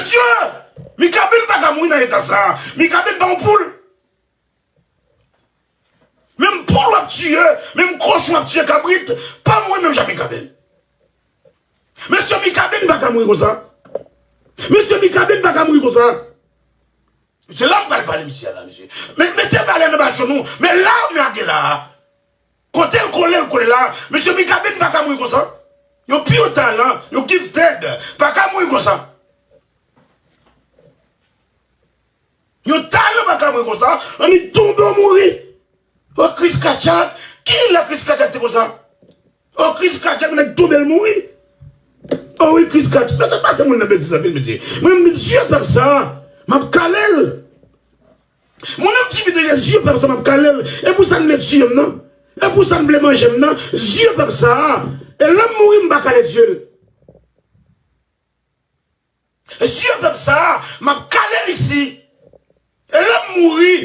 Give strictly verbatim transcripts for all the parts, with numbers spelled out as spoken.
Mesye, Mikaben pa ka mouri nan eta sa. Mikaben pa yon poul. Menm poul w ap tiye, menm kochon w ap tiye kabrit, pa mouri menm jan Mikaben. Mesye, Mikaben pa ka mouri konsa. Mesye, Mikaben pa ka mouri konsa. Se la m pral pale misye la, mesye. Men mete balè nan bachon nou, men la m lage la. Kote l kole, l kole la. Mesye, Mikaben pa ka mouri konsa. Yon pure talent, yon gifted, pa ka mouri konsa. Yon talent pa ka mouri konsa. Annik tonbe w mouri. O Chris Katchak, ki lè Chris Katchak te konsa? O Chris Katchak, nèg tonbe l mouri. O wi, Chris Katchak. Men sa pase moun nan betiz anpil, mesye. Mwen, m zye pèp sa, m ap kale l. Mwen menm, Jimmy Danje, zye pèp sa, m ap kale l. E pou sa n vle tiye m nan. E pou sa n vle manje m nan. Zye pèp sa. E lè m mouri, m pa kale zye l. E zye pèp sa, m ap kale l isi. E lè m mouri,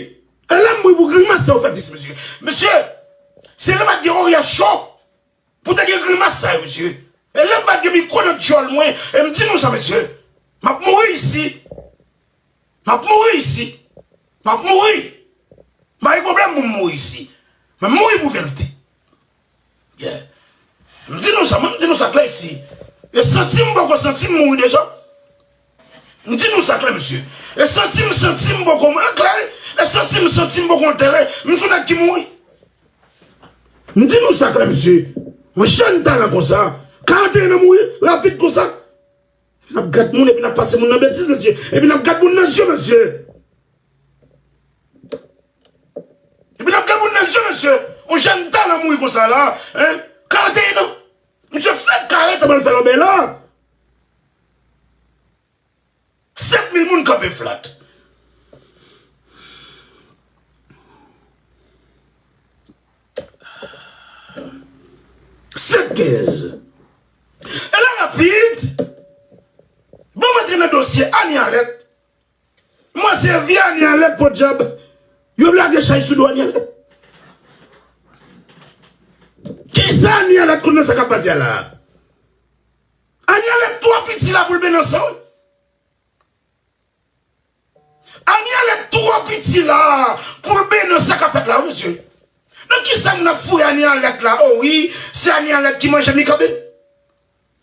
e lè m mouri pou grimas sa yo fèt isi, mesye. Mesye, se lè pa t gen orè cho pou te gen grimas sa yo, mesye. E lè m pa t gen mikwo nan djòl mwen, e m di nou sa, mesye. M ap mouri isi. M ap mouri isi. M ap mouri. M pa gen pwoblèm pou m mouri isi. Men m mouri pou verite. Yeah. M di nou sa, mwen, m di nou sa klè isi. E santi m poko santi m mouri deja. M di nou sa klè, mesye. E santi m santi m poko mwen klè. E santi m santi m poko antere. M sou nèg ki mouri. M di nou sa klè, mesye. Yon jèn talan konsa, karanteyen an mouri rapid konsa. N ap gad moun epi n ap pase moun nan betiz, mesye. Epi n ap gad moun nan zye, mesye. Epi n ap gad moun nan zye, mesye. Yon jèn talan mouri konsa la, hein? Karanteyen an. Misye fèk karant, pral fè lòbèy la. Sèt mil moun kanpe flat. Sèt kenz. E la rapid, bon, m antre nan dosye Anie Alerte. Mwen se vye Anie Alerte, podyab. Yo lage chay sou do Anie Alerte. Kisa Anie Alerte konn nan sa k ap pase a la? Anie Alerte twò piti la pou l ben nan san, wi. Anie Alerte twò piti la pou l ben nan sa k ap fèt la, wi, mesye. Nan kisa n ap foure Anie Alerte la? O wi, se Anie Alerte ki manje Mikaben.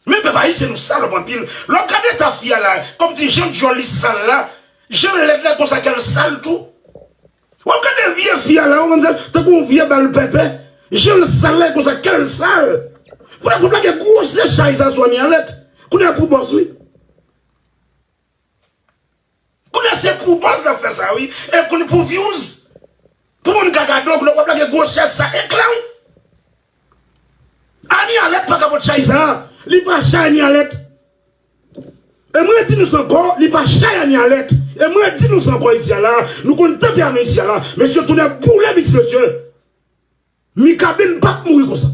Men pèp ayisyen nou salòp anpil. Lè w ap gade eta fi a la, kòmsi jan djòl li sal la, jan l lèd la konsa kè l sal tou. W ap gade vye fi a la, w konn sa, tankou yon vye bal pèpè. Jan l sal la, konsa kè l sal. Kounye a pou lage gwosè chay sa sou Anie Alerte. Kounye a pou bòz, wi. Kounye a se pou bòz l ap fè sa, wi. E kounye pou views. Pou moun ka gade w, kounye a w ap lage gwo chèz sa ekla, wi. Anie Alerte pa ka pot chay sa. Li pa chay Anie Alerte. E mwen di nou sa ankò, li pa chay Anie Alerte. E mwen di nou sa ankò isi a la, nou konn tanperaman isi a la. Mesye tounen boule isi, mesye. Mikaben p ap mouri konsa.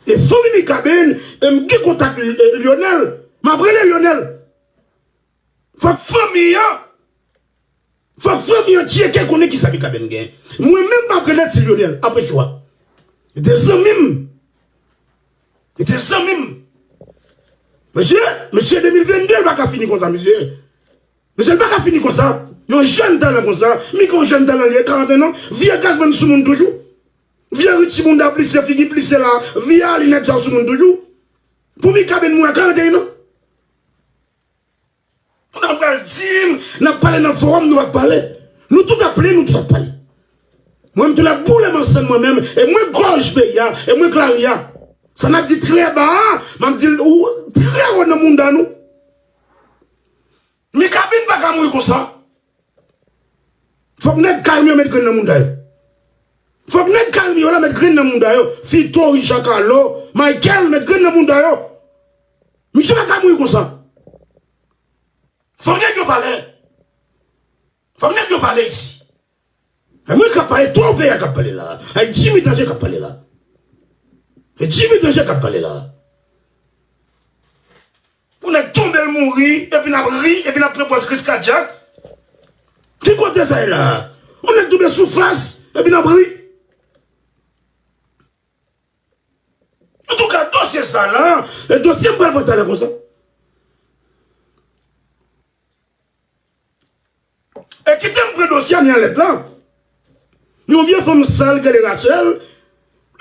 E fanmi Mikaben, e m gen kontak Li-, e Lionel. M ap rele Lionel. Fòk fanmi an, fòk fanmi an tcheke konnen kisa Mikaben gen. Mwen menm m ap rele Ti Lionel apre cho a. Li te zanmi m. Li te zanmi m. Mesye, mesye, de mil venndez pa ka fini konsa, mesye. Mesye, li pa ka fini konsa. Yon jèn talan konsa. Mika yon jèn talan li ye, karanteyen an. Vye gaz bann sou moun toujou. Vye Richie Mounda plise figi plise la. Vye Alinèt sa sou moun toujou. Pou Mikaben mouri a karanteyen an. Kounye a pral di m, n ap pale nan fowòm, nou p ap pale. Nou tout ap plenyen, nou tout ap pale. Mwen, m tou la boule m ansanm mwen menm, e mwen gòj peyi a, e mwen k lari a. Sa n ap di trè ba a, m ap di l ou trè wo nan mounda nou. Mikaben pa ka mouri konsa. Fòk nèg Kayim yo met grenn nan mounda yo. Fòk nèg Kayim yo la met grenn nan mounda yo. Fito, Richard Carlo, Michael met grenn nan mounda yo. Misye pa ka mouri konsa. Fòk nèg yo pale. Fòk nèg yo pale isi. E mwen k ap pale, tout peyi a k ap pale la. E Jimmy Danje k ap pale la. E Jimmy Danje k ap pale la. Pou nèg tonbe l mouri, epi n ap ri, epi n ap pran pòz kriz kadyak. Ki kote sa ye la? Yon nèg tonbe sou fas, epi n ap ri. Antouka, dosye sa la, e dosye m pral pran talè konsa. Ti Anie Alèt la. Yon vye fanm sal ki rele Rachel.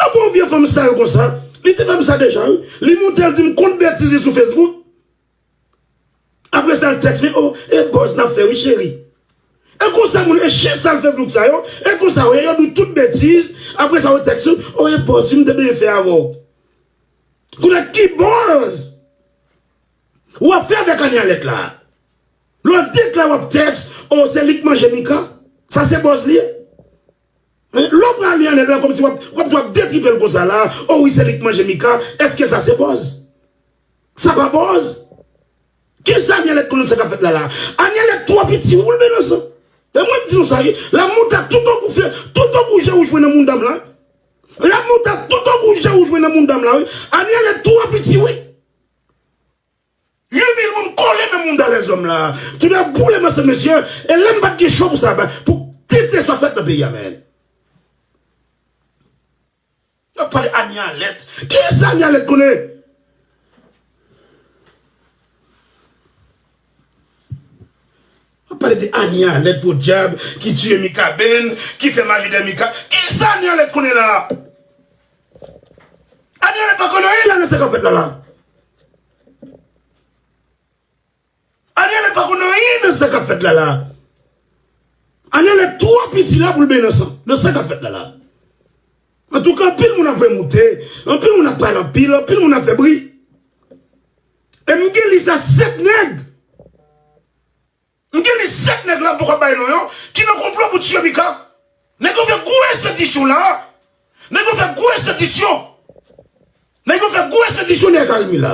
Apre yon vye fanm sal konsa, li te fè m sa deja, wi. Li monte, l di m konn betiz li sou Facebook. Apre sa, l tèks mwen, "Oh, e buzz n ap fè, wi, cheri." E konsa, moun, e chyen sal Facebook sa yo, e konsa, wi, yo di w tout betiz. Apre sa, yo tèks ou, "Oh, e buzz, wi, m te bezwen fè avè w." Kounye a, ki buzz w ap fè avèk Anie Alèt la? Lè w deklare w ap tèks, "Oh, se li k manje Mika." Sa se buzz li ye? Lè w pran Anie Alèt la kòmsi w ap, w ap, w ap detripe l konsa la, "Oh wi, se li k manje Mika." Èske sa se buzz? Sa pa buzz? Kisa Anie Alèt konnen sa k ap fèt la la? Anie Alèt twò piti wi pou l beny nan san. E mwen m di nou sa wi, l ap monte ak tout ogou fye, tout ogou je wouj mwen nan mounda m la. L ap monte ak tout ogou je wouj mwen nan mounda m la wi. Anie Alèt twò piti wi. Uit mil moun kole nan mounda lèzòm la. Tounen boule manse mesye. E lè m pa t gen cho pou sa, pou kèlkeswa fèt nan peyi a, men. N ap pale Anie Alèt. Kiyès Anie Alèt konnen? N ap pale de Anie Alèt, podyab, ki tiye Mikaben, ki fè maji dèyè Mika. Kisa Anie Alèt konnen la? Anie Alèt pa konn anyen la nan sa k ap fèt la la. Anie Alèt pa konn anyen nan sa k ap fèt la la. Anie Alèt twò piti la pou l beny nan san, nan sa k ap fèt la la. Antouka, anpil moun ap voye moute, anpil moun ap pale anpil, anpil moun ap fè bri. E m gen lis a sèt nèg. M gen lis sèt nèg la m poko bay non yo, ki nan konplo pou tiye Mika. Nèg yo fè gwo espedisyon la. Nèg yo fè gwo espedisyon. Nèg yo fè gwo espedisyon dèyè Carimi la.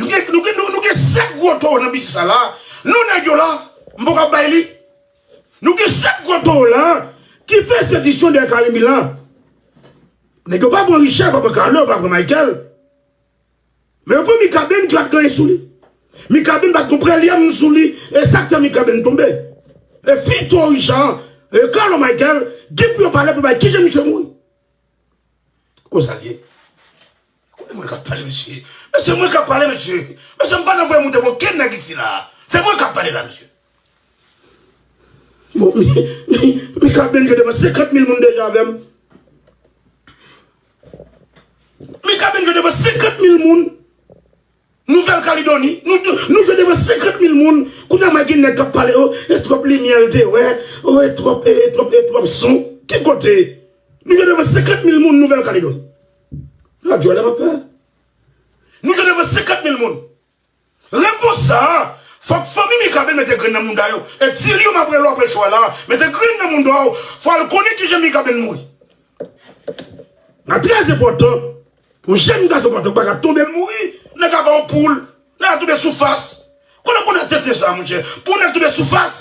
Nou gen, nou gen, nou, nou gen sèt gwo towo nan biznis sa la. Non nèg yo la, m poko ap bay li. Nou gen sèt gwo towo la ki fè espedisyon dèyè Carimi la. Nèg yo pa pran Richard, pa pran Carlo, pa pran Michael. Men yo pran Mikaben ki pa t gen anyen sou li. Mikaben pa t gon prèlyèm sou li. E sa k fè Mikaben tonbe. E fi towo Richard, e Carlo Michael, gen pou yo pale pou bay kijan misye mouri. Konsa l ye. Kote mwen k ap pale, mesye? Mesye, mwen k ap pale, mesye. Mesye, m pa nan voye moute pou okenn nèg isi la. Se mwen k ap pale la, mesye. Bon, mi, mi, Mikaben jwe devan senkant mil moun deja avè m. Mikaben jwe devan senkant mil moun. Nouvèl Kaledoni, nou, nou jwe devan senkant mil moun. Kounye a, mwen gen nèg k ap pale, o, e twòp limyè l te wè, o, e twòp, e twòp, e twòp son. Ki kote? Nou jwe devan senkant mil moun Nouvèl Kaledoni. Radyo la m ap fè. Nou jwe devan senkant mil moun. Repons sa a, fòk fanmi Mikaben mete grenn nan mounda yo. E Tilio, m ap rele w apre cho a la, mete grenn nan mounda w. Fò l konnen kijan Mikaben mouri. Sa trè enpòtan. Yon jèn gason pa t, pa ka tonbe l mouri. Nèg ava yon poul. Nèg la tonbe sou fas. Konnen konnen tenten sa, monchè. Pou nèg tonbe sou fas.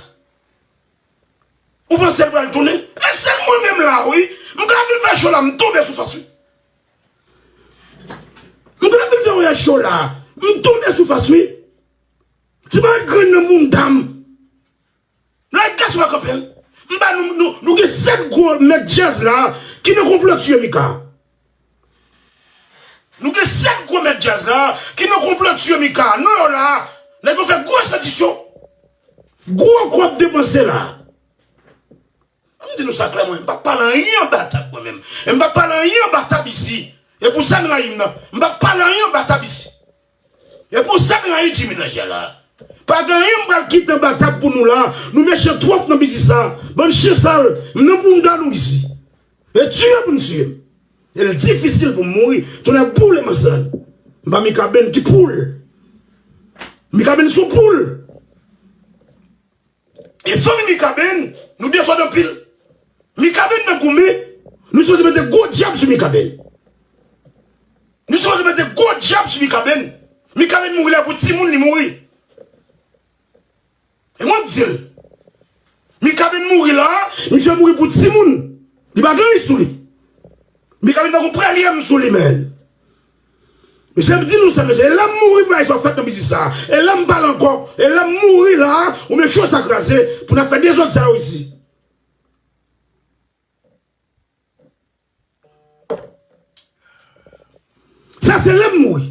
Ou panse l pral tounen? E sèl mwen menm la, wi. M ka vin fè cho la, m tonbe sou fas, wi. M ka vin fè yon cho la, m tonbe sou fas, wi. Ti mwen grenn nan mounda m. Lè gason pa kanpe, m ba nou, nou, nou gen sèt gwo mèt djaz la ki nan konplo tiye Mika. Nou gen sèt gwo mèt djaz la ki nan konplo tiye Mika. Non yo la, nèg yo fè gwo espedisyon. Gwo kòb depanse la. Ann di nou sa klèman, m p ap pale anyen anba tab mwen menm. E m p ap pale anyen anba tab isi. E pou sa n rayi m nan, m p ap pale anyen anba tab isi. E pou sa n rayi Jimmy nan jè la. Pa gen anyen m pral kite anba tab pou nou la. Nou mechan twòp nan biznis sa. Bann chen sal, m nan mounda nou isi. E tiye pou n tiye m. E l difisil pou m mouri. Tonnè boule m ansanm. M pa Mikaben ki poul. Mikaben se yon poul. E fanmi Mikaben, nou dezòd anpil. Mikaben nan goumen, nou sipoze mete gwo djab sou Mikaben. Nou sipoze mete gwo djab sou Mikaben. Mikaben mouri la pou timoun li mouri. E mwen di l, Mikaben mouri la, misye mouri pou timoun. Li pa gen anyen sou li. Mikaben pa gon prèlyèm sou li, men. Mesye, m di nou sa, mesye, e lè m mouri, bagay sa fèt nan biznis sa. E lè m pale ankò, e lè m mouri la, ou men cho sa kraze, pou n ap fè dezòd sa yo isi. Sa se lè m mouri.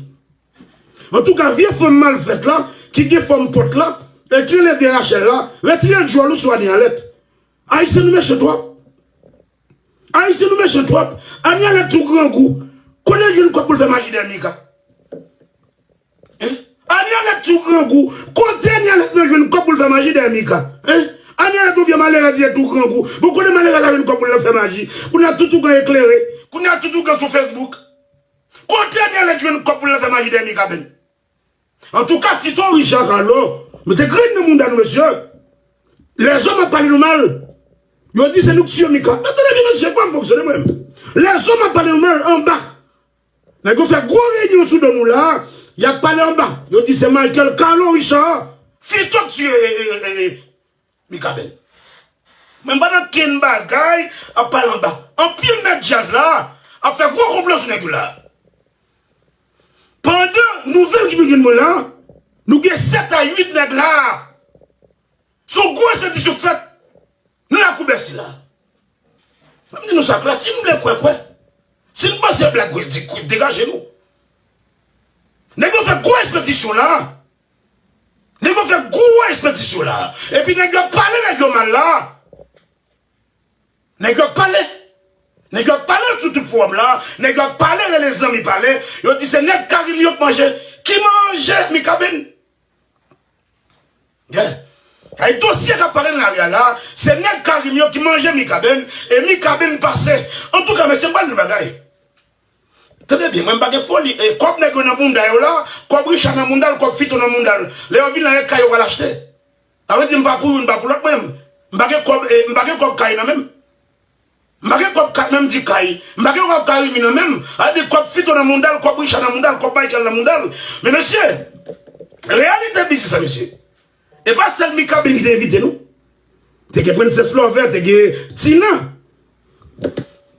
Antouka, vye fanm malfèt la, ki gen fòm pòt la, E ki rele vye Rachel la, retire djòl ou sou Annie Alerte. Ayisyen nou mechan twòp. Ayisyen nou mechan twòp. Annie Alerte tou grangou. Kote l jwenn kòb pou l fè maji dèyè Mika? Hein? Annie Alerte tou grangou. Kote Annie Alerte nan jwenn kòb pou l fè maji dèyè Mika? Hein? Annie Alerte yon vye malerèz li ye tou grangou. Bon, kote malerèz la jwenn kòb pou l nan fè maji? Kounye a tout ougan eklere. Kounye a tout ougan sou Facebook. Kote Annie Alerte jwenn kòb pou l nan fè maji dèyè Mikaben? Antouka, Fito, Richard, Carlo, mete grenn nan mouda nou, mesye. Lèzòm ap pale nou mal. Yo di se nou k tiye Mika. Tande byen, mesye, kòman m fonksyone mwen menm? Lèzòm ap pale nou mal anba. Nèg yo fè gwo reyinyon sou do nou la. Y ap pale anba. Yo di se Michael, Carlo, Richard, Fito k tiye, e, e, e, e, Mikaben. Mwen pa nan kenn bagay ap pale anba. Anpil nèg djaz la ap fè gwo konplo sou nèg yo la. Pandan nouvèl ki vin jwenn mwen la, nou gen sèt a uit nèg la. Se yon gwo ekspedisyon k fèt nan lakou Bèsi la. Mwen di nou sa klè, si n vle kwè, kwè. Si n panse blag, kwè, di, kwè, degaje nou. Nèg yo fè gwo ekspedisyon la. Nèg yo fè gwo ekspedisyon la. Epi nèg yo ap pale nèg yo mal la. Nèg yo ap pale. Nèg yo ap pale sou tout fowòm la. Nèg yo ap pale, rele zanmi pale. Yo di se nèg Karim yo k manje. Ki manje Mikaben? Yeah. Ay dosye k ap pale nan lari a la, se nèg Karim yo ki manje Mikaben, e Mikaben pase. Antouka, mesye, m pral di nou bagay. Tande byen, mwen m pa gen foli. E kòb nèg yo nan bounda yo la, kòb Richard nan bounda l, kòb Fito nan bounda l. Lè yo vin la, e kay yo pral achte. Sa vle di m pa pou youn, m pa pou lòt, mwen. M pa gen kòb, e, m pa gen kòb kay nan men m. M pa gen kòb kay, menm di kay. M pa gen kòb Karimi nan men m. Sa vle di kòb Fito nan bounda l, kòb Richard nan bounda l, kòb Michael nan bounda l. Men mesye, reyalite biznis la, mesye. E pa sèl Mikaben ki te envite nou. Te gen Princess Lover, te gen Tina.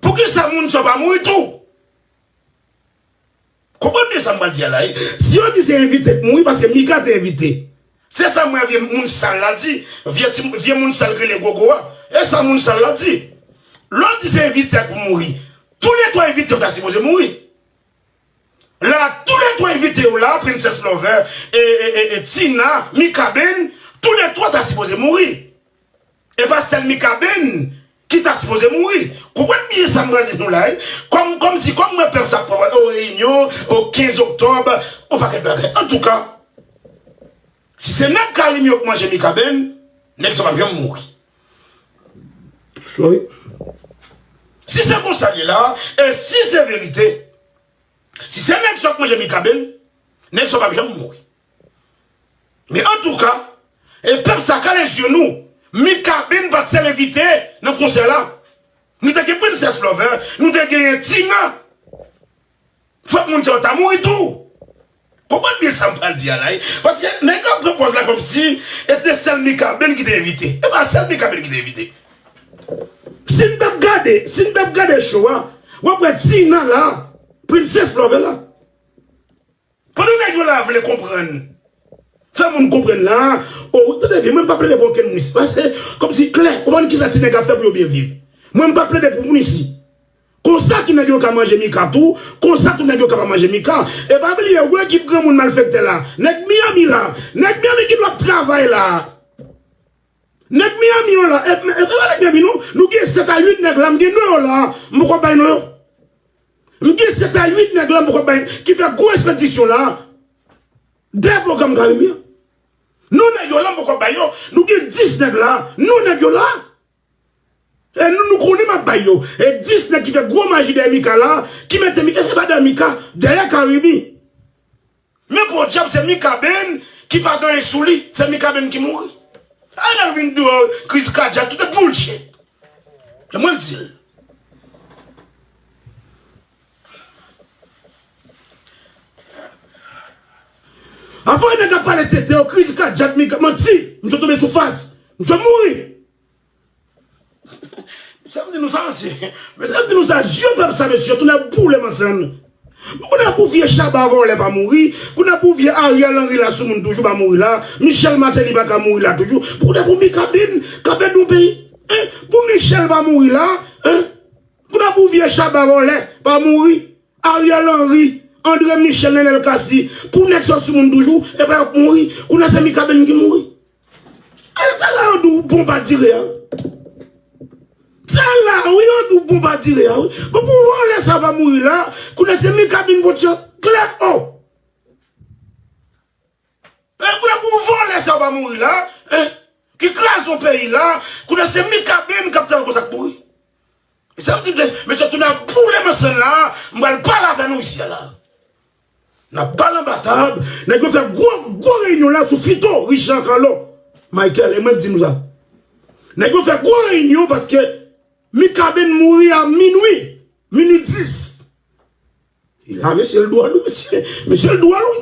Poukisa moun sa yo pa mouri tou? Konprann byen sa m pral di a la, wi. Si yo di se envite k mouri, paske Mika te envite. Se sa m wè vye moun sal la di. Vye ti, vye moun sal k rele Gogo a. E sa moun sal la di. Lè w di se envite a k mouri, toulètwa envite yo ta sipoze mouri. La, toulètwa envite yo la, Princess Lover, e, e, e, e Tina, Mikaben, toulètwa ta sipoze mouri. E pa sèl Mikaben ki ta sipoze mouri. Konprann byen sa m pral di nou la, wi. Kòm, kòmsi, kòm mwen pèp sa pran o reyinyon, o kenz oktòb, on pakèt bagay. Antouka, si se nèg Karim yo k manje Mikaben, nèg sa p ap janm mouri. Sorry. Si se konsa l ye la, e si se verite, si se nèg sa k manje Mikaben, nèg sa p ap janm mouri. Men antouka, e pèp sa kale zye nou. Mikaben pa t sèl envite nan konsè la. Nou te gen Princess Lover, nou te genyen Tina. Fòk moun sa yo ta mouri tou. Konprann byen sa m pral di a la, wi. Paske nèg yo ap pran pòz la kòmsi e te sèl Mikaben ki te envite. E pa sèl Mikaben ki te envite. Si n t ap gade, si n t ap gade show a, w ap wè Tina la, Princess Lover la. Pandan nèg yo la vle konprann, fè moun konprann la, o, tande byen, mwen m pa plede pou okenn moun isi. Paske, kòmsi klè, ou konprann kisa ti nèg ap fè pou yo byen viv. Mwen m pa plede pou moun isi. Konsa tou nèg yo ka manje Mika tou, konsa tou nèg yo ka pa manje Mika. E pa bliye, ou ekip granmoun malfektè la, nèg Miami la, nèg Miami ki dwe ap travay la. Nèg Miami yo la, e, e, e pa nèg Miami non, nou gen sèt a uit nèg la, m gen non yo la, m poko bay non yo. M gen sèt a uit nèg la, m poko bay, ki fè gwo ekspedisyon la, dèyè pwogram Karimi an. Non nèg yo la, m poko bay yo, nou gen dis nèg la, non nèg yo la. E nou, nou konnen m ap bay yo. E dis nèg ki fè gwo maji dèyè Mika la, ki mete Mika, e pa dèyè Mika, dèyè Karimi. Men podyab, se Mikaben ki pa gen anyen sou li, se Mikaben ki mouri. Ala vin di w kriz kadyak, tout e bullshit. E mwen di l. Afè nèg ap pale tete, yo kriz kadyak, Mika, manti, misye tonbe sou fas, misye mouri. Sa m di nou sa, mesye. Mesye, m di nou sa, zye pèp sa, mesye, tounen boule manzann. Pou kounye a pou vye Chaba vòlè pa mouri, kounye a pou vye Ariel Henry la sou moun toujou pa mouri la, Michel Martelly pa ka mouri la toujou. Pou kounye a pou Mikaben, Kaben nou peyi, hein? Pou Michel pa mouri la, hein? Kounye a pou vye Chaba vòlè pa mouri, Ariel Henry, André Michel, Nenel Cassy, pou nèg sa sou moun toujou, e pa yo k mouri, kounye a se Mikaben ki mouri. E sa la yo di w bonm pa dire a. Sa la wi yo di w bonm pa dire a wi. Bon pou vòlè sa pa mouri la, kounye a se Mikaben pot yo. Klè o. E pou pou vòlè sa pa mouri la, en, ki kraze yon peyi la, kounye a se Mikaben k ap travay konsa k mouri. E sa m di, mesye, tou n ap boule m ansanm la, m pral pale avè nou isi a la. N ap pale anba tab, nèg yo fè gwo, gwo reyinyon la sou Fito, Richard, Carlo, Michael, e mwen k di nou sa. Nèg yo fè gwo reyinyon paske Mikaben mouri a minwi, minwi dis. E la, mesye, l dwòl wi, mesye. Mesye, l dwòl wi.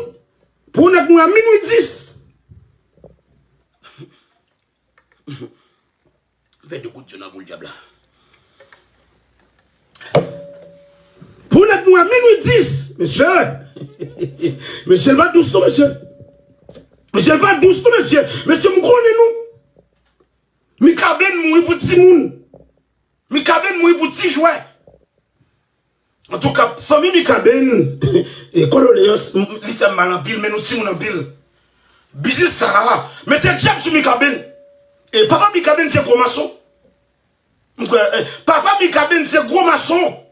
Pou yon nèg mouri a minwi dis. Fè de kout je nan boul dyab la. Pou nèg nou a minwi dis, mesye. Mesye, l pa dous non, mesye. Mesye, l pa dous non, mesye. Mesye, m konnen nou. Mikaben mouri pou timoun. Mikaben mouri pou ti jwè. Antouka, fanmi Mikaben, e kondoleyans, m- li fè m mal anpil, men nou timoun anpil. Biznis sa a, mete dyab sou Mikaben. E papa Mikaben se gwo mason. M kwè, e, papa Mikaben se gwo mason.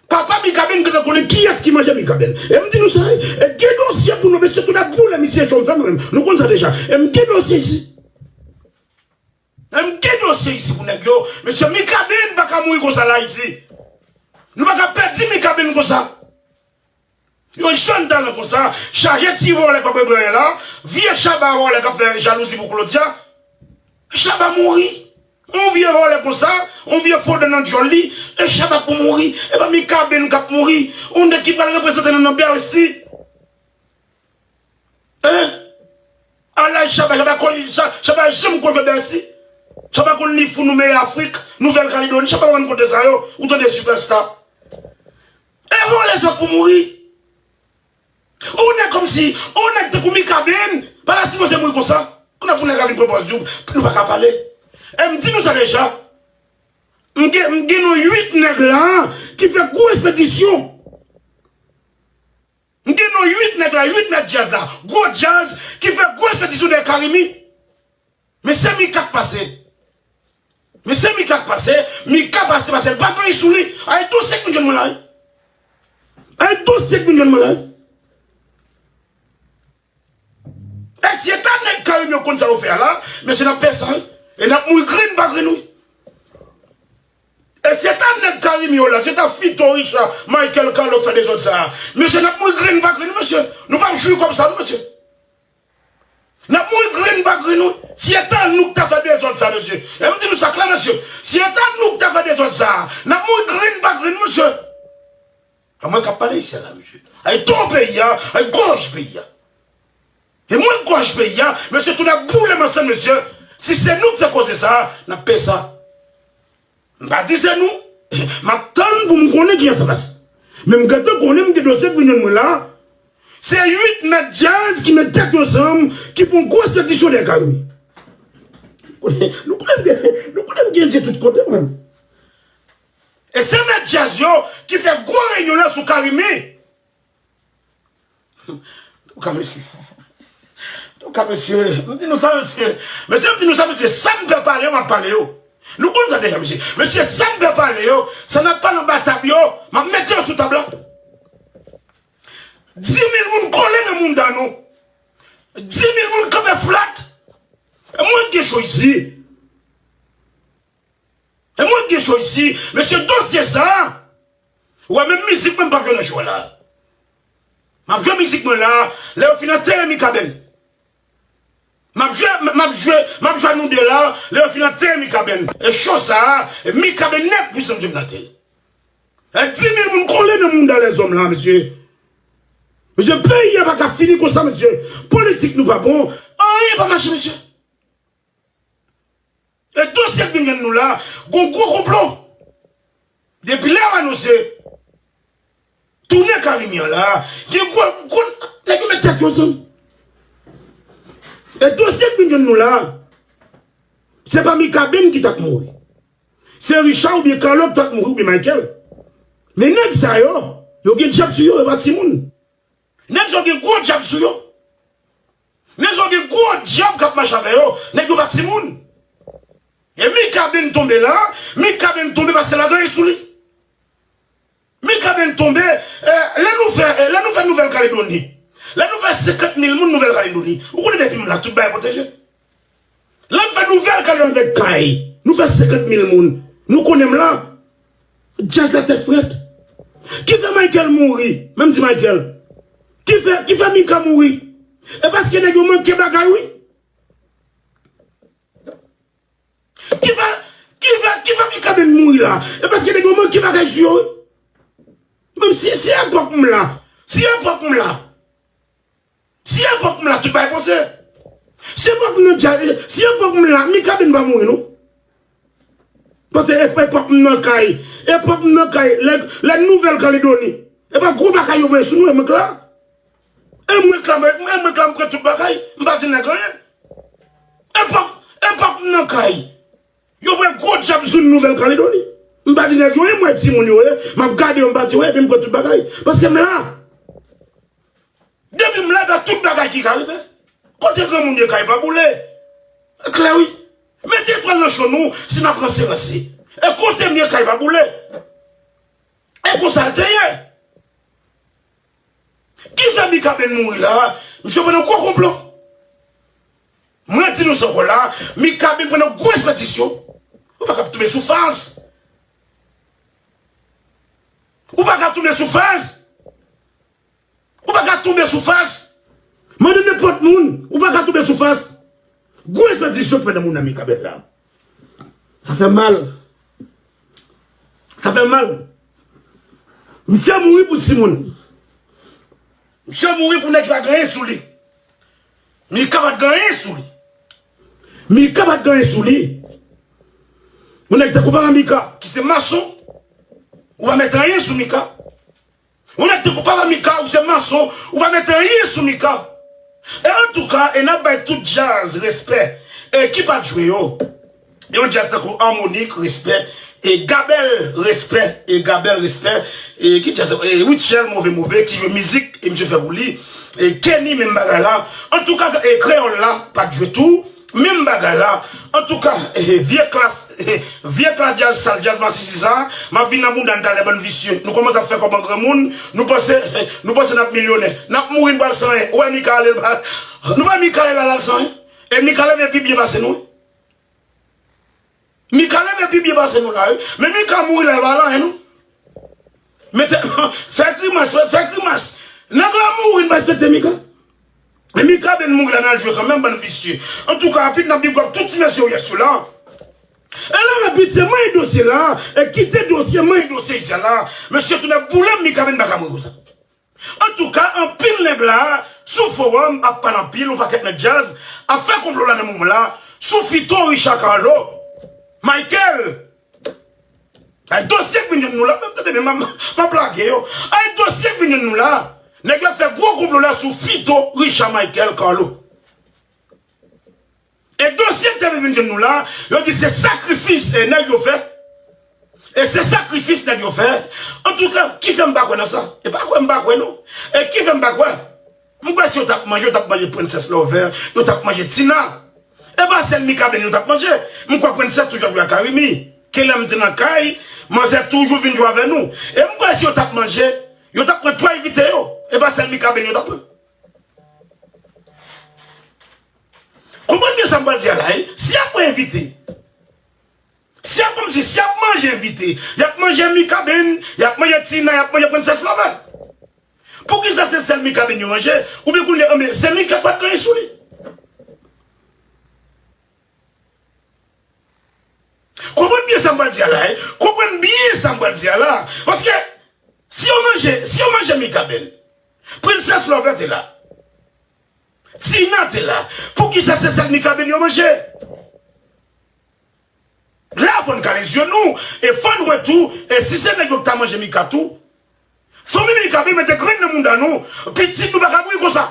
Papa Mikaben gentan konnen kiyès ki manje Mikaben. E m di nou sa, e gen dosye pou nou, mesye, tou n ap boule misye cho, m fè mwen menm. Nou konn sa deja. E m gen dosye isi. E m gen dosye isi pou nèg yo. Mesye, Mikaben pa ka mouri konsa la isi. Nou pa ka pèdi Mikaben konsa. Yon jèn talan konsa, chaje ti vòlè k pa konprann anyen la, vye Chaba vòlè k ap fè jalouzi pou Claudia. Chaba mouri. Yon vye vòlè konsa, yon vye fo dan nan djòl li, e Chaba pou mouri. E pa Mikaben k ap mouri. Yon nèg ki pral reprezante nou nan Bèsi. Hein? Ala Chaba, Chaba, Chaba, Chaba janm konn jwe Bèsi. Chaba konn li fou nou meye Afrik, Nouvèl Kaledoni. Chaba konn kote sa yo, ou tande sipèsta. E vòlè sa pou mouri. Ou nèg kòmsi, ou nèg tankou Mikaben, pa ta sipoze mouri konsa. Kounye a pou nèg la vin pran pòz di w, nou pa ka pale. E m di nou sa deja. M gen, m gen nou uit nèg la ki fè gwo espedisyon. M gen nou uit nèg la, uit mèt djaz la, gwo djaz ki fè gwo espedisyon dèyè Carimi. Men se Mika k pase. Men se Mika k pase, Mika pase, pase, l pa gen anyen sou li. Ay dosye k vin jwenn mwen la wi. Ay dosye k vin jwenn mwen la wi. E si eta nèg Carimi yo konn sa yo fè a la, mesye, n ap pè sa wi. E n ap mouri grenn pa grenn wi. E si eta nèg Carimi yo la, si eta Fito, Richard, Michael, Carlo k fè dezòd sa a, mesye, n ap mouri grenn pa grenn, mesye. Nou p ap jwi kòb sa non, mesye. N ap mouri grenn pa grenn, wi. Si eta nou k ta fè dezòd sa, mesye. E m di nou sa klè, mesye. Si eta nou k ta fè dezòd sa, n ap mouri grenn pa grenn, mesye. A mwen k ap pale isi a la, mesye. Ay tou peyi a, ay gòj peyi a. E mwen gòj peyi a, mesye, tou n ap boule m ansanm, mesye. Si se nou k fè koze sa, n ap peye sa. M pa di se nou. M ap tann pou m konnen kiyès sa pase. Men m gentan konnen m gen dosye k vin jwenn mwen la. Se uit mèt djaz ki met tèt yo ansanm, ki fè yon gwo espedisyon dèyè Carimi. Nou konnen m gen, nou konnen m gen dye tout kote mwen. E se mèt djaz yo ki fè gwo reyinyon la sou Carimi. Antouka, mesye. Antouka, mesye. M di nou sa, mesye. Mesye, m di nou sa, mesye. Sa m pè pale yo, m ap pale yo. Nou konn sa deja, mesye. Mesye, sa m pè pale yo, sa n ap pale anba tab yo, m ap mete yo sou tab la. Di mil moun kole nan mounda nou. Di mil moun kanpe flat. E mwen gen cho isi. E mwen gen cho isi. Mesye, dosye sa a. Ou wè, menm mizik mwen m p ap jwe nan cho a la. M ap jwe mizik mwen la, lè yo fin antere Mikaben. M ap jwe, m ap jwe, m ap jwe a nou de la, lè yo fin antere Mikaben. E cho sa a, e Mikaben nèt pou sa misye vin antere. E di mil moun kole nan mounda lèzòm la, mesye. Mesye, peyi a pa ka fini konsa, mesye. Politik nou pa bon. Anyen pa mache, mesye. E dosye k vin jwenn nou la, gon gwo konplo. Depi lè yo anonse tounen Carimi an la, gen gwo, gwo, nèg yo met tèt yo ansanm. E dosye k vin jwenn nou la, se pa Mikaben ki t ap mouri. Se Richard oubyen Carlo ki t ap mouri oubyen Michael. Men nèg sa yo, yo gen djab sou yo, yo pa timoun. Nèg sa yo gen gwo djab sou yo. Nèg yo gen gwo djab k ap mache avè yo. Nèg yo pa timoun. E Mikaben tonbe la, Mikaben tonbe paske l pa gen anyen sou li. Mikaben tonbe, eh, lè nou fè, eh, lè nou fè Nouvèl Kaledoni, lè nou fè senkant mil moun Nouvèl Kaledoni, ou konnen depi m la, tout bagay pwoteje. Lè nou fè Nouvèl Kaledoni avèk kay, nou fè senkant mil moun, nou konnen m la. Djaz la tèt frèt. Ki fè Michael mouri? Menm di Michael. Ki fè, ki fè Mika mouri? E paske nèg yo manke bagay, wi. Ki fè, ki fè, ki fè Mikaben mouri la? E paske nèg yo manke bagay sou yo, wi. Menm si, si epòk m la, si epòk m la, si epòk m la, tout bagay pase. Si epòk m nan djaz, si epòk m la, Mikaben pa mouri, non. Paske ep-, epòk m nan kay, epòk m nan kay, lè, lè Nouvèl Kaledoni. E pa gwo bagay yo voye sou nou, e mwen k la. E mwen k la, e mwen k la, m pran tout bagay, m pa di nèg anyen. Epòk, epòk m nan kay. Yo voye gwo djab sou Nouvèl Kaledoni. M pa di nèg yo, e mwen timoun yo ye, m ap gade yo, m pa di yo, epi m pran tout bagay. Paske m la. Depi m la, gen tout bagay ki ka rive. Kote granmoun ye kay pa boule. Klè wi. Mete etwal nan cho nou si n ap ranse ranse. E kote m ye kay pa boule. E konsa l te ye. Ki fè Mikaben mouri la? Misye pran nan gwo konplo. Mwen di nou sa ankò la, Mikaben pran nan gwo espedisyon. Ou pa ka tonbe sou faz. Ou pa ka tonbe sou faz. Ou pa ka tonbe sou faz. Mande nenpòt moun, ou pa ka tonbe sou faz. Gwo espedisyon k fè nan moun nan Mikaben la. Sa fè mal. Sa fè mal. Misye mouri pou timoun. Misye mouri pou nèg ki pa gen anyen sou li. Mika pa t gen anyen sou li. Mika pa t gen anyen sou li. Yon nèg tankou papa Mika, ki se mason, ou pa mete anyen sou Mika. Yon nèg tankou papa Mika, ou se mason, ou pa mete anyen sou Mika. E antouka, e n ap bay tout djaz respè, e ki pa t jwe yo. Yon djaz tankou Harmonik, respè, e Gabèl, respè, e Gabèl, respè, e ki djaz, e Rutshelle, Move Move, ki jwe mizik, e misye fè pou li, e Kenny, menm bagay la. Antouka, e Kreyòl la, pa t jwe tou. Menm bagay la. Antouka, eh, vye klas, eh, vye klas djaz sal, djaz masisi sa, m ap vin nan bounda n talè, bann visye. Nou kòmanse ap fè kòb an granmoun, nou panse, nou panse n ap milyonè. N ap mouri, n pral san anyen. Ou wè Mika ale, l pa, nou wè Mika ale la, l al san anyen. E Mika leve pi byen pase nou. Mika leve pi byen pase nou la, wi. Men Mika mouri la, l pa al anyen, non. Mete, fè grimas, fè, fè grimas. Nèg la mouri, n pa respekte Mika. E Mikaben mouri la, n al jwe kanmenm, bann visye. Antouka, rapid, n ap big up tout ti mesye yo yès yo la. E la, rapid, se manyen dosye la. E kite dosye, manyen dosye isi a la. Mesye tounen boule, Mikaben pa ka mouri konsa. Antouka, anpil nèg la, sou fowòm, ap pale anpil, yon pakèt nèg djaz, ap fè konplo la nan moman la, sou Fito, Richard Carlo, Michael. Ay dosye k vin jwenn nou la, menm tande, men m ap, m ap lage yo. Ay dosye k vin jwenn nou la, nèg yo ap fè gwo konplo la sou Fito, Richard, Michael, Carlo. E dosye k te vin jwenn nou la, yo di se sakrifis, e nèg yo fè. E se sakrifis nèg yo fè. Antouka, ki fè m pa kwè nan sa? E pa kwè m pa kwè, non. E ki fè m pa kwè? M kwè si yo t ap manje, yo t ap manje Princess Lover, yo t ap manje Tina. E pa sèl Mikaben yo t ap manje. M kwè Princess toujou ap jwe ak Arimi. Ke lè m te nan kay, manzè toujou vin jwe avè nou. E m kwè si yo t ap manje, yo t ap pran twa envite yo. E pa sèl Mikaben yo t ap pran. Konprann byen sa m pral di a la, wi. Si y ap pran envite, si y ap, kòmsi, si y ap manje envite, y ap manje Mikaben, y ap manje Tina, y ap manje Princess Lover. Poukisa se sèl Mikaben yo manje? Oubyen kounye a, men se Mika k pa t gen anyen sou li. Konprann byen sa m pral di a la, wi. Konprann byen sa m pral di a la. Paske, si yo manje, si yo manje Mikaben, Princess Lover te la. Tina te la. Poukisa se sèl Mikaben yo manje? La, fò n kale zye nou. E fò n wè tou, e si se nèg yo ki ta manje Mika tou, fanmi Mikaben mete grenn nan mouda nou. Pitit nou pa ka mouri konsa.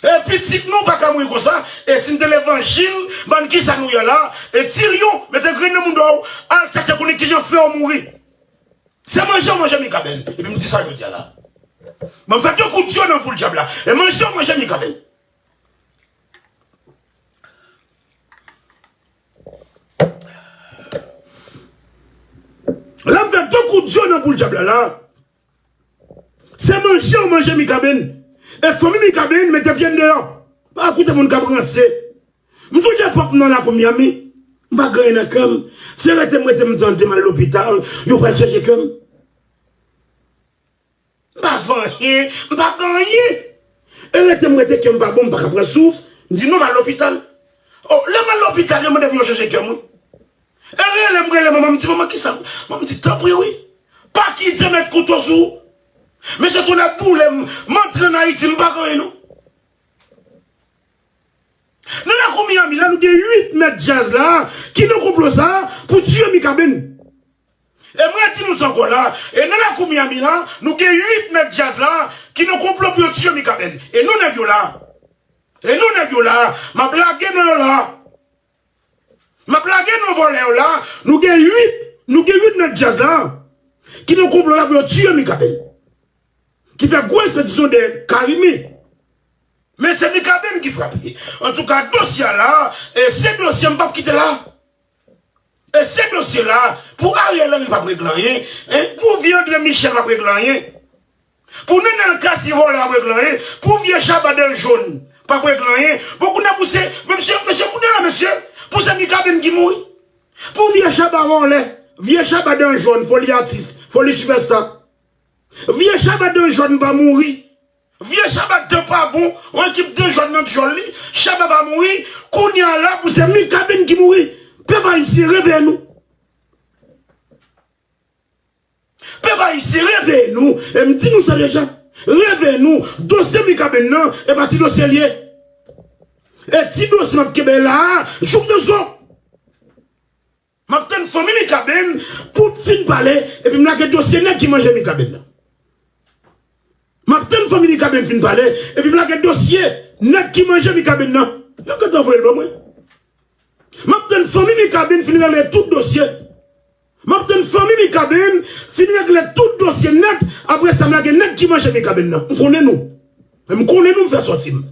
E pitit nou pa ka mouri konsa. E si n te levanjil, bann kisa nou ye la? E Tilyon, mete grenn nan mouda w, al chache konnen kijan frè w mouri. Se manje w manje Mikaben. Epi m di sa jodi a la. M ap fè de kout dyo nan boul dyab la. E manje w manje Mikaben. Lè m fè de kout dyo nan boul dyab la la, se manje w manje Mikaben. E fanmi Mikaben mete pye n deyò. Pa koute moun k ap ranse. M sonje epòk m nan lakou Miami. M pa gen anyen nan kè m. Se rete m rete m tande m al lopital. Yo pral chèche kè m. M pa fè anyen, m pa gen anyen. E rete m rete kè m pa bon, m pa ka pran souf. M di non, m al lopital. O, lè m al lopital, yo mande pou yo chanje kè m, wi. E rele m rele manman, m di, "Manman, kisa?" Manman di, "Tanpri, wi. Pa kite mèt kouto sou ou." Mesye, tonnè boule m, m antre ann Ayiti, m pa gen anyen, non. Nan lakou Miami la, nou gen uit mèt djaz la ki nan konplo sa pou tiye Mikaben. E mwen di nou sa ankò la, e nan lakou Miami la, nou gen uit mèt djaz la ki nan konplo pou yo tiye Mikaben. E nou nèg yo la. E nou nèg yo la. M ap lage non yo la. M ap lage non vòlè yo la. Nou gen uit, nou gen uit mèt djaz la ki nan konplo la pou yo tiye Mikaben. Ki fè gwo espedisyon dèyè Carimi. Men se Mikaben ki frape. Antouka, dosye a la, e se dosye m p ap kite la. E se dosye la, pou Ariel Henry p ap regle anyen, e pou vye André Michel p ap regle anyen, pou Nenel Cassy vòlè p ap regle anyen, pou vye Shabba Dan Jòn p ap regle anyen. Bon, kounye a pou se, men mesye, mesye, kounye a la, mesye, pou se Mikaben ki mouri. Pou vye Shabba vòlè, vye Shabba Dan Jòn, foli atis, foli sipèsta. Vye Shabba Dan Jòn pa mouri. Vye Shabba dan pa bon, yon ekip dan jòn nan dyòl li, Shabba pa mouri, kounye a la pou se Mikaben ki mouri. Pèp ayisyen, reveye nou. Pèp ayisyen, reveye nou. E m di nou sa deja. Reveye nou. Dosye Mikaben nan, e pa ti dosye l ye. E ti dosye m ap kenbe la a, jouk nan zo. M ap tann fanmi Mikaben pou fin pale, epi m lage dosye nèg ki manje Mikaben nan. M ap tann fanmi Mikaben fin pale, epi m lage dosye nèg ki manje Mikaben nan. Yo gentan voye l ban mwen. M ap tann fanmi Mikaben fin regle tout dosye. M ap tann fanmi Mikaben fin regle tout dosye nèt, apre sa m lage nèg ki manje Mikaben nan. M konnen nou. M konnen nou, m fè sòti m.